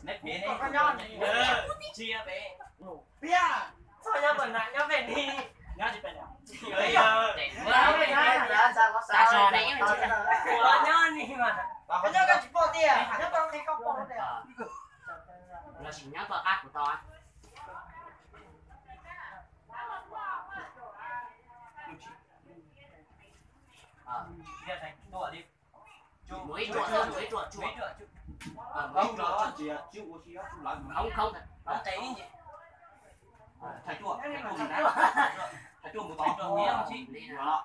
Neb pem ne, tsis pem. Piab, txhob nyob pem na, nyob pem ni. Nyob tsis pem na. Los nyob ni mas. Koj nyob koj tsis pom tiag, nyob tau qhia koj pom tiag. Los sis nyob tau qab kuv tau. Mus ib ruam xwb, mus ib ruam tsuj. Mus ib ruam tsuj. Khoob khoob. Thaij tuaj, thaij tuaj mus tod. Li no.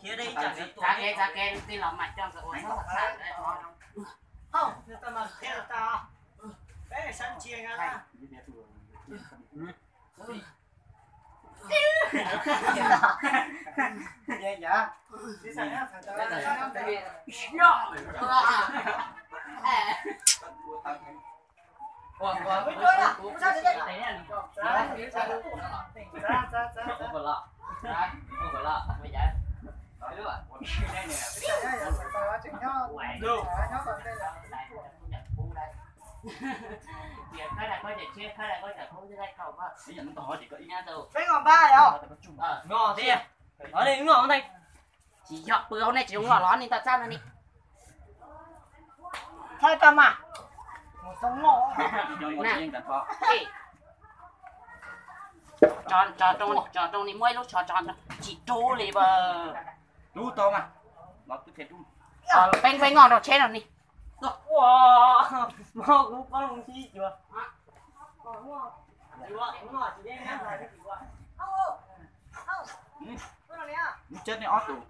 Txav kev, txav kev, tij laug mas coj nkawd ua txhob txham. Peb ngom npaj os. Ngom thiab. Tsis yog pw hauv nej tsis zoo los los nej tau txaj no ni. Thaij tau mas. Tso, tso rau ni, muab ib lub tso tso, tsis rub li as. Rub tau mas. Peb, peb ngoj rau tsheb no ni. Ua, mob kuv pob loo sib cuag. Lub ceb nej ob tug.